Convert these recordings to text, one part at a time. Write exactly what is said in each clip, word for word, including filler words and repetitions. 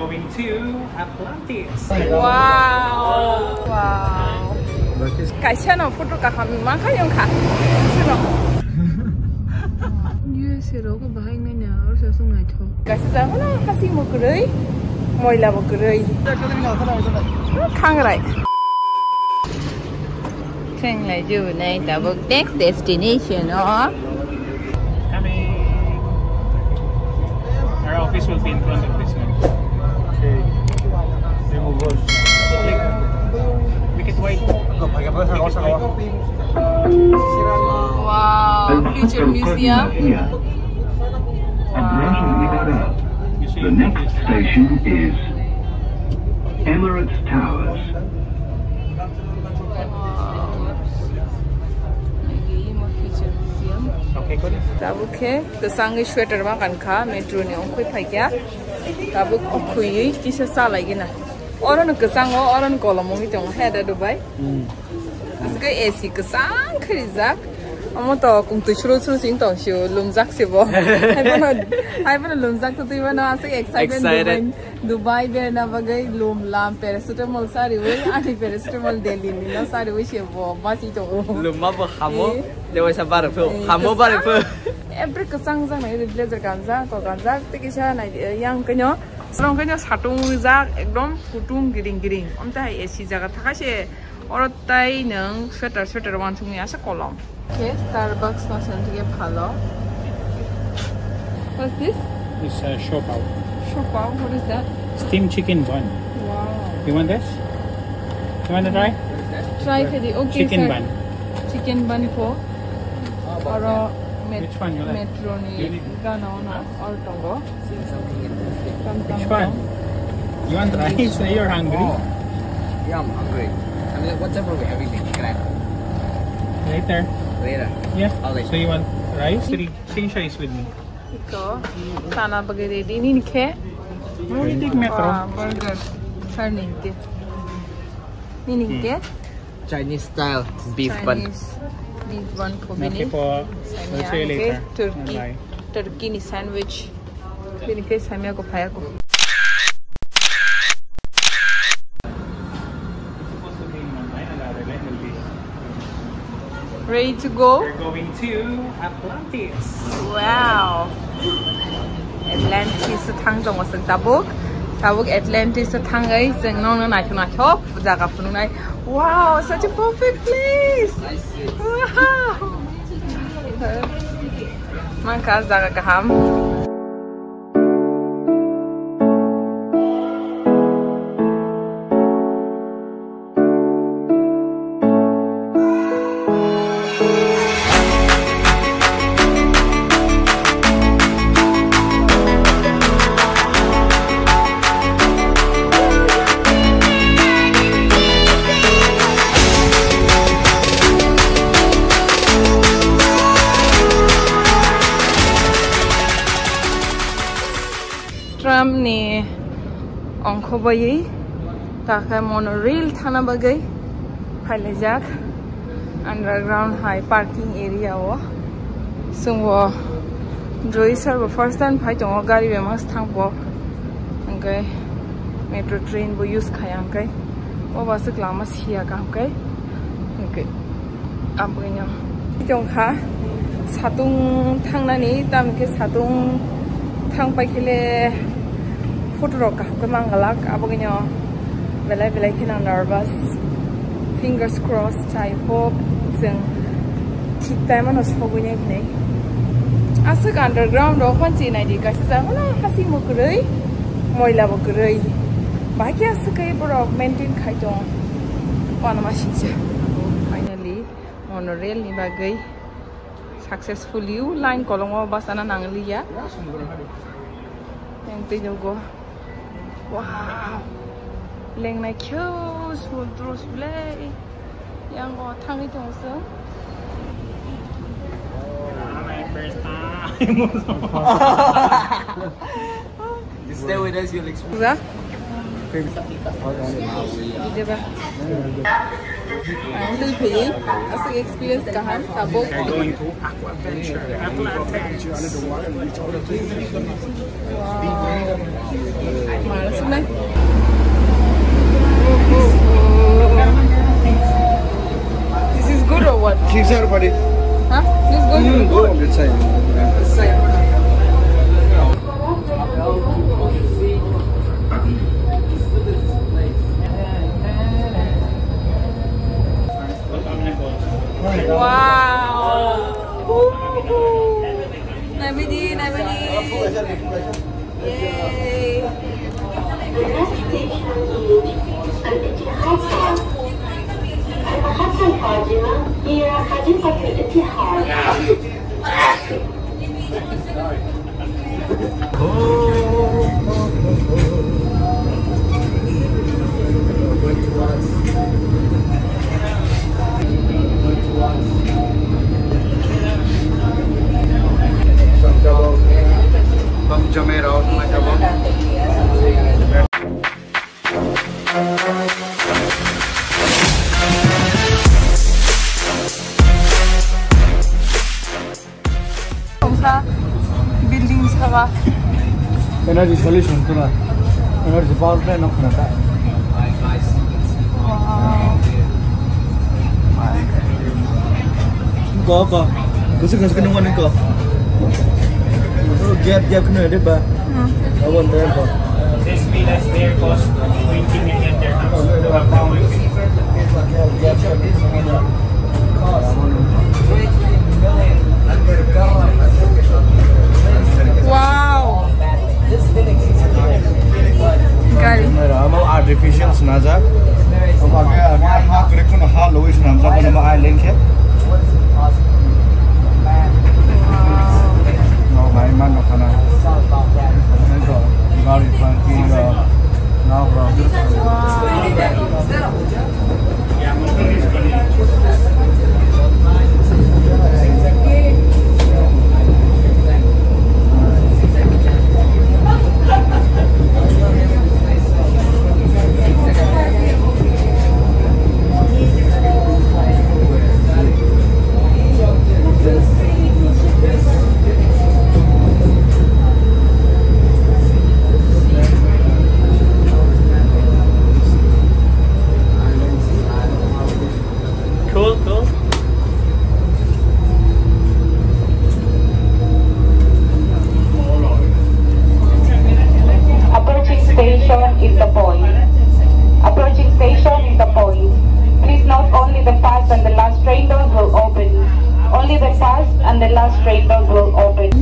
Going to Atlantis. Wow. Wow. Kaisa no photo kaham mankha yongkha. Sino. U S A rok bahai nanya, or sa sung naithok. Kaisa sa hono hasi mo kwrwi, moila bo kwrwi. Khangrai. Thanglai ju nai tabuk next destination o. Coming. Our office will be in front of this one. Okay. Remove all. Make it white. Wow, future museum. Here. Wow. The next station is Emirates Towers. Tabuk khe kwchangwi sweater ma kankha, metro ni ongkhoi phaikha. Tabuk okhuywi kisa chalaigina. Oro no kwchango, oro no kolom wngwi tongo, he da Dubai. Aswk A C kwchang khe rijak. Omo to kumtwi suru suru sing tong sio, lumjak se bo. Hai bono, hai bono lumjak to twi mano, aswk excitement. Excited. Dubai. Dubai berna bagwi lum lam paracetamol sariwi, ani paracetamol Delhi ni no sariwi se bo basi tongo. Lumma bo hamo, eh, de waisa bare pho, eh, hamo bare pho. Every kwchang jang nai blazer ganjak, ko ganjak, tei kisa nai, eh, yang kanyo. Srong kanyo satung rijak, ekdom kutung giring giring. Omte hai A C jaga thaka se, oro tai nwng sweater, sweater wansukni asa kolom. Okay, Starbucks no sentike phalo. What's this? It's a shopao. Shopao, what is that? Steamed chicken bun. Wow. You want this? You want to try? Try khe di. Okay, chicken bun. Chicken bun pho. Oro met-, which one you like? Metro ni gana ono or tongo. Which one? You want rice? You're hungry? Oh. Yeah, I'm hungry. I mean, what time are we having the crab? Later. Later? Yeah. I'll let you. So you want rice? Three. Change rice with me. Iko, sana bagwi ready. Nini khe? Why you take metro? Ah, burger. Sir, nini khe? Nini khe? Chinese style beef bun. Chinese beef bun ko bini. Okay, for, we'll see you later. Turkey. Bye. Turkey ni sandwich. Bini khe samya ko phaya ko. Ready to go? We're going to Atlantis. Wow. Atlantis thang tongo chwng tabuk. Tabuk Atlantis thangwi chwng nongno naithok naithok jaga phunuknai. Wow, such a perfect place. Wow. Mangkha jaga kaham. Trump ni ongkho baiwi takhe monorail thana bagwi phailaijak underground hai parking area o. Chwngbo Joy sir bo first time phai tongo, gari bai mas thang bo, hwnkhe metro train bo use khaya hwnkhe o bwswk lama siya kaham khe hwnkhe. Aboni tongkha satung thangnani, tamokhe satung thangpai khele photo rok kaham khe mangalak, aboni belai belai kheno nervous. Fingers crossed, I hope chwng thik time ano sogwi nai hinwi. Aswk underground rok phan chinai di, kaisa jaga no hasing bo kwrwi, moila bo kwrwi, bahai khe aswk khe borok maintain khai tongo, wanama singcha. Finally. Monorail ni bagwi successfully line kolongo bachana nangliya. Yang twi nugo. Wow. Lengnai khe sumudro sule. Yang o thangwi tongo chwng. First time. Stay with us, you'll experience. Diba? Ang twi phaiwi aswk experience kaham tabuk. We're going to Aqua Venture. Aqua Venture. Wow. Mala suknai. This is good or what? Six are buddy. Huh? This is good? Mm, go on this side. Wow. Woohoo. Naimani, naimani. Yay. المحطة القادمة هي حديقة الاتحاد. Tongsa building saba. Energy solution tuna. Energy power plant no khna ta. Wow. Ko, ko. Gusi, gusi, nung, nung, ko. Gap, gap, kena, deh, ba. Hmm. Awan, deh, ba. This village there cost twenty million dirhams. Wow. Gari. Amo artificial snajak. Omo khe, ha kwrwi kheno ha lwi swnamjak, omo island khe. Wow. No, bhai, man no khana. Gari parking, uh, no, bro. Wow. Cool, cool. Approaching station is the point. Approaching station is the point. Please note only the first and the last train doors will open. Only the first and the last train doors will open.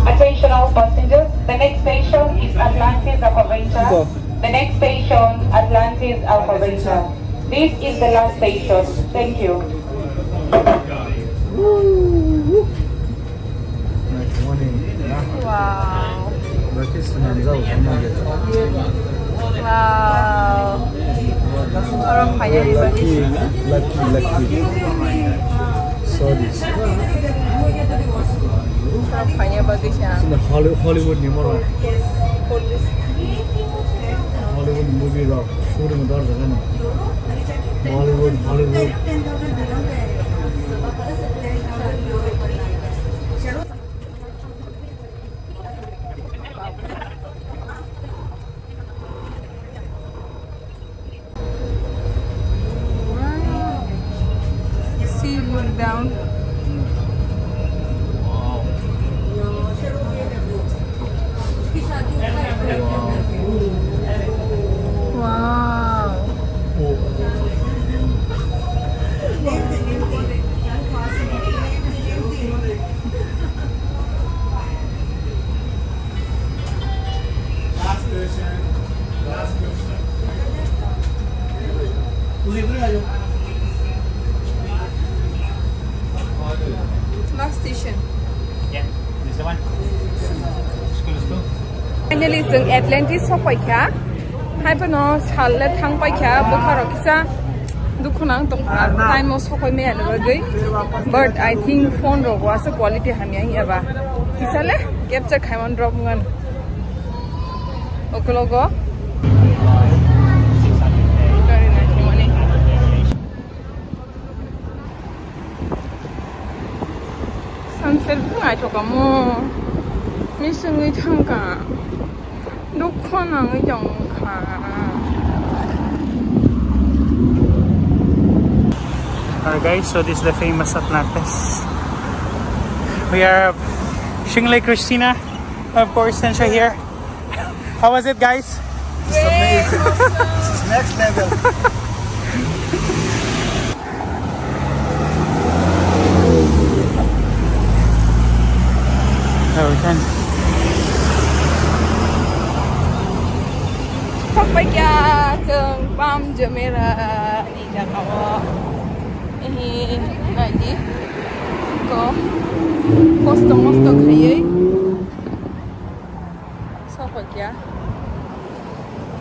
Attention all passengers, the next station is Atlantis Aquaventure. The next station, Atlantis Aquaventure. This is the last station. Thank you. Wow. Wow. Oro phaiya ni bagwi. Lucky, lucky, lucky. Sorry. Oro phaiya bagwi sa. Sino Holly-, Hollywood ni moro. Hollywood ni movie rok shooting dor jaga ni. Bollywood, Hollywood. Wow. See, look down. Wow. Wow. Oh. Last question. Last question. Last station. Yeah, this the one. School, school. Finally, chwng Atlantis sokpai kha. Hai phano sal le thang pai kha, bwkha rok kisa dukhu nang tong kha, time o sokoi maya ni bagwi. But I think phone rok o asa quality hamya wng ya ba. Kisa le capture khai man drop ngan. Okologo. Gari naithokmani. Sunset bo naithokamo. Misingwi thangkha. Dukho nangwi tongkha. Alright guys, so this is the famous Atlantis. We are Shingle Christina, of course, and here. How was it, guys? It's amazing. It's next level. Oh, we can. Thokbaikha chwng Palm Jumeirah ni jagao. Ehe, naidi. Ko, kosto mosto khaiwi. Sokokya.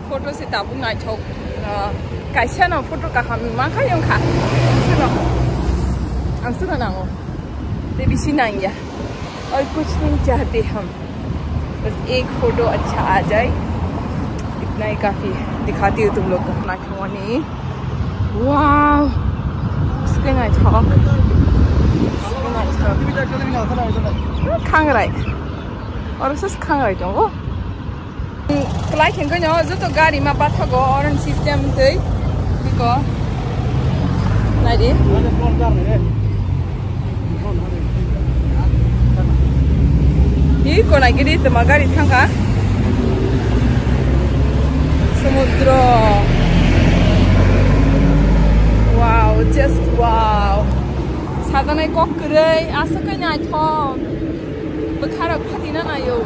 Photo se tabuk naithok. Ah, kaisa no photo kaham mankha yongkha. Sino. Ang sino nango. Te bisi nangya. Aur kuch nahi chahte hum. Bas ek photo acha aa jaye. Itna hi kafi. Dikhati hu tum log ko. Naikhomani. Wow. Sike naithok. Sike naithok. Khangrai. Oro sus khangrai tongo. Klai khengkhe no joto gari ma pathago oron system tei. Biko. Naidi. Hi ko naigidi tama gari thangkha. Sumudro. Wow, just wow. Sajanai kok kwrwi, aswk khe naithok. Bwkharok phatina naio.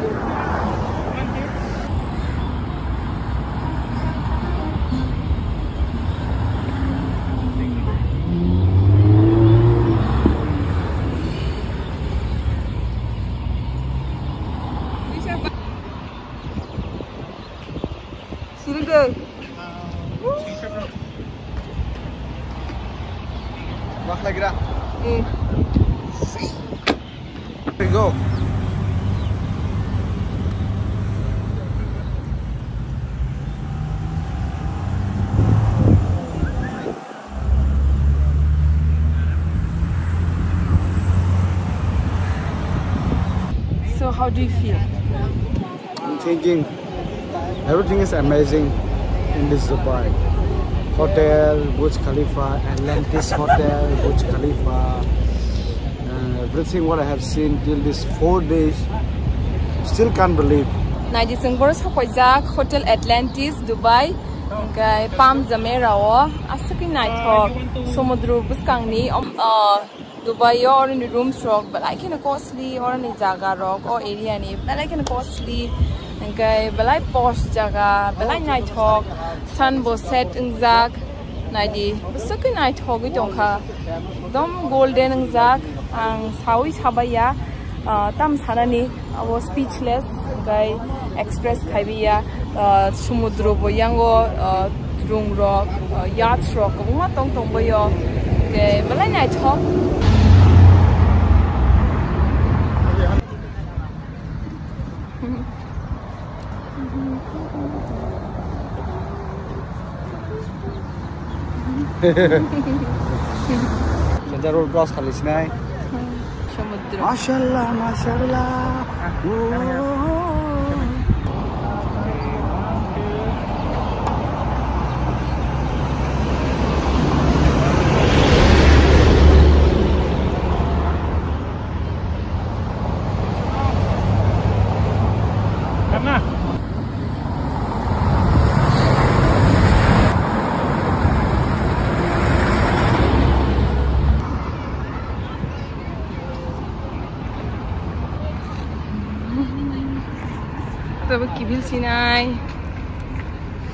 Sirik de. Bakhlagira. Eh. Here we go. So how do you feel? I'm thinking everything is amazing in this Dubai. Hotel, Burj Khalifa, Atlantis Hotel, Burj Khalifa, and everything what I have seen till this four days, still can't believe. Naidi, chwng boro sokojak Hotel Atlantis Dubai, hwnkhe Palm Jumeirah o aswk khe naithok, somudro bwskangni, um, uh, Dubai o oroni rooms rok belai kheno costly, oroni jaga rok, o area ni belai kheno costly, hwnkhe belai posh jaga, belai naithok, sun bo set wngjak, naidi, bwswk khe naithogwi tongkha, ekdom golden wngjak, ang sawi sabaiya, ah, tam sanani. Abo speechless, hwnkhe express khaibiya, ah, sumudro bo yango, ah, rung rok, ah, yachts rok kwbangma tong tongbaio, hwnkhe belai naithok. Center road cross khali sinai. Samudra. Mashallah, mashallah. Tabuk kibil sinai.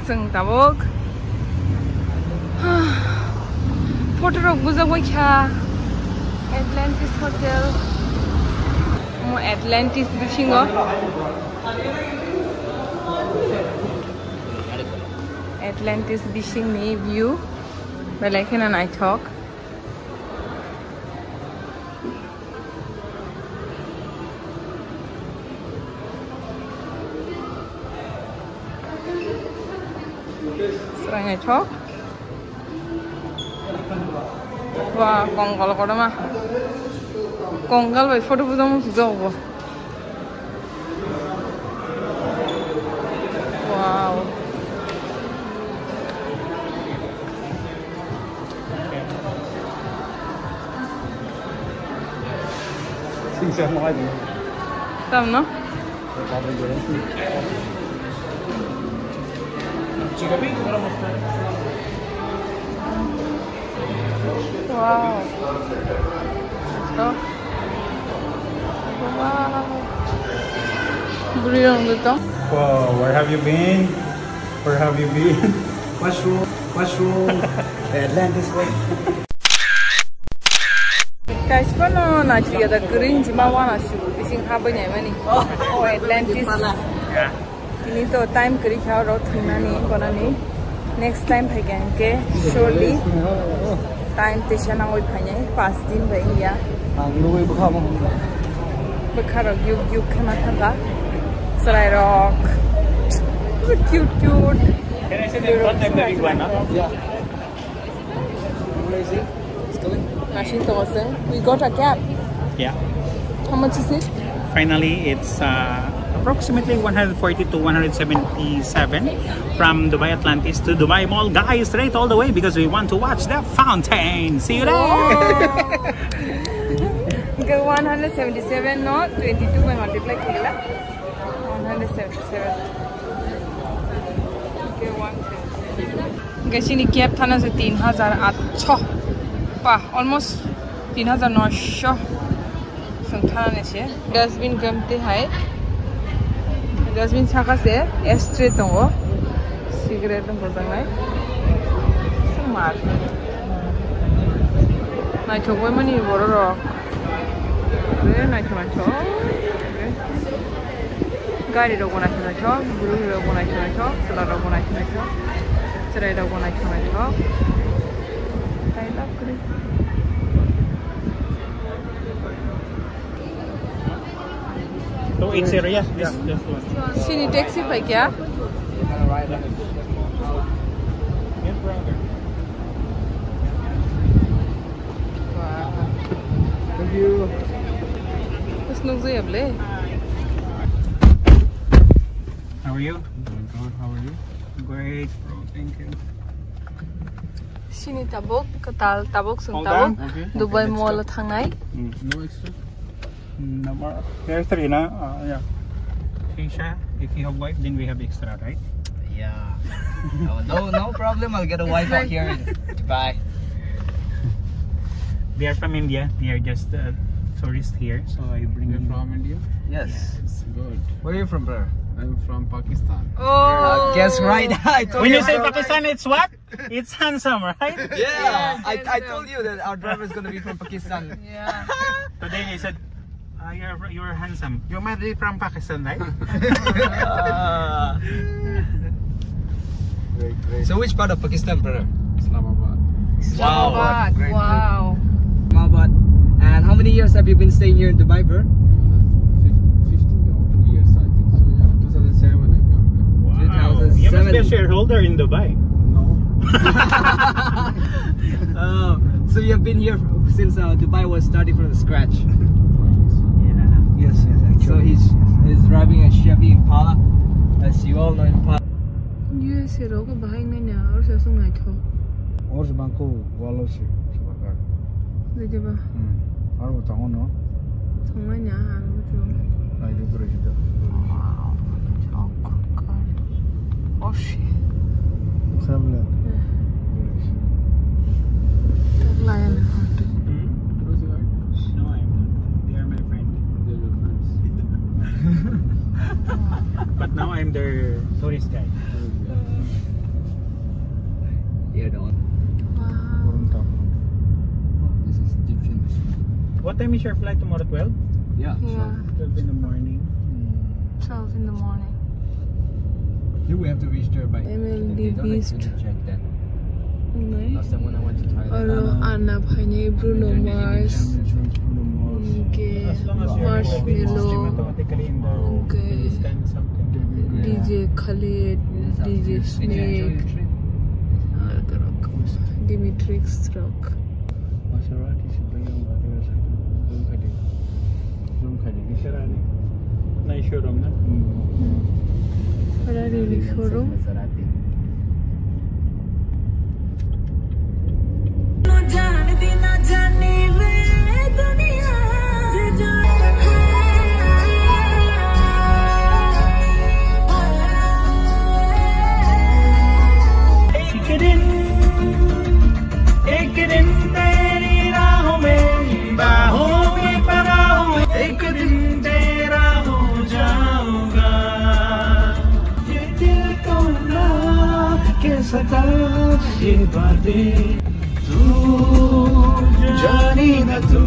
Chwng tabuk. Photo rok bujak bai kha. Atlantis Hotel. Omo Atlantis bisingo. Atlantis bisingni view. Belai kheno naithok. Naithok. Wah, kongal kotorma. Kongal bai photo bujang sujak bo. Wow. Tam no? Wow. Ito. Wow. Buri rong dito. Wow, where have you been? Where have you been? What's wrong? What's wrong? Atlantis way. Guys, kono na chiya da green jima wana shu bising ha bai nai mani. Oh, Atlantis. Tini to time kwrwi kha oro thwinani konani. Next time phai kha hinkhe surely time teisa nangwi phainai, panch din bai ya. Ang nugwi bwkha mo. Bwkha rok yuk yuk khana thangkha. Chwrai rok. Cute, cute. Can I sit in front? I'm the big one, huh? Yeah. Nasing tongo chwng. We got a cab. Yeah. How much is it? Finally, it's uh, approximately one hundred forty to one hundred seventy-seven from Dubai Atlantis to Dubai Mall. Guys, straight all the way because we want to watch the fountain. See you there. Wow. Hwnkhe one hundred seventy-seven no twenty-two bai multiply khaila. One hundred seventy-seven. Hwnkhe one seventy-seven. Hwnkhe chini cab thana se tin hajar atso. Pa, almost tin hajar noisho. Chwng thana ni se. Dustbin kemti hai. Dustbin saka se ashtray tongo. Cigarette dong bojaknai. Sumar. Naithok bai mani borok rok. Re naithok naithok. Gari rok bo naithok naithok, bwrwi rok bo naithok naithok, chwla rok bo naithok naithok, chwrai rok bo naithok naithok. I love green. So it's area, this, this one. Chini taxi pai kya? Thank you. Terus nunggu ya, Ble? How are you? Doing good. How are you? Great, bro. Thank you. Sini tabuk, ketal tabuk, sung tabuk. Hold on. Okay. Dubai Mall o thangnai. Mm. No extra? No more. There's three na? Uh, yeah. Keisha, if you have wife, then we have extra, right? Yeah. No, no, no problem. I'll get a wife out here in Dubai. They are from India. They are just uh, tourists here, so I bring them. You're from India? Yes. Yes. Good. Where are you from, brother? I'm from Pakistan. Oh. Uh, guess right. I told you. When you say Pakistan, it's what? It's handsome, right? Yeah, I, I told you that our driver is gonna be from Pakistan. Yeah. Today he said, uh, you're, you're handsome. You might be from Pakistan, right? Ah. Great, great. So which part of Pakistan, brother? Islamabad. Wow. Islamabad, great, great. Wow. Islamabad. And how many years have you been staying here in Dubai, bro? Uh, fif-, fifteen years, I think so, yeah. Two thousand seven I come here. Wow. You must be a shareholder in Dubai. No. Oh, so you have been here since uh, Dubai was started from scratch. Yes, yes, actually. So he's, he's driving a Chevy Impala. As you all know, Impala. U S A rok bahai nanya, or sa sung naithok. Or se bangko walo se, se bakar. Dede ba? Hmm. Aro bo tongo no? Tongo nya, aro bo tongo. Nai de bro jida. Wow, chok kar. Oshi. Khamle. Eh. Yes. Tak layan hatu. Hmm? Bro, you are? No, I'm not. They are my friend. They're your friends. But now I'm their tourist guide. Yeah, the one. Wow. This is Egyptian. What time is your flight tomorrow? Twelve? Yeah, yeah. Twelve in the morning. Twelve in the morning. Here we have to reach there by M L D they don't actually check that. Last time when I went to Thailand, oro uh, Anna phainai, Bruno Mars, Bruno Mars. Okay. As long as you're Marshmello. Automatically in the, okay, in this kind of something. D J Khaled, D J Snake. Did you enjoy your trip? Matrix rok. Maserati se bai ang ba de sai zoom khai de. Zoom khai de, ni serani. Nai showroom na? Hmm. Ferrari ni showroom. Maserati. एक दिन, एक दिन तेरी राहों में, बाहों में पनाहों, एक दिन तेरा हो जाऊंगा। ये दिल को ना कह सका ये बातें, तू जाने ना तू।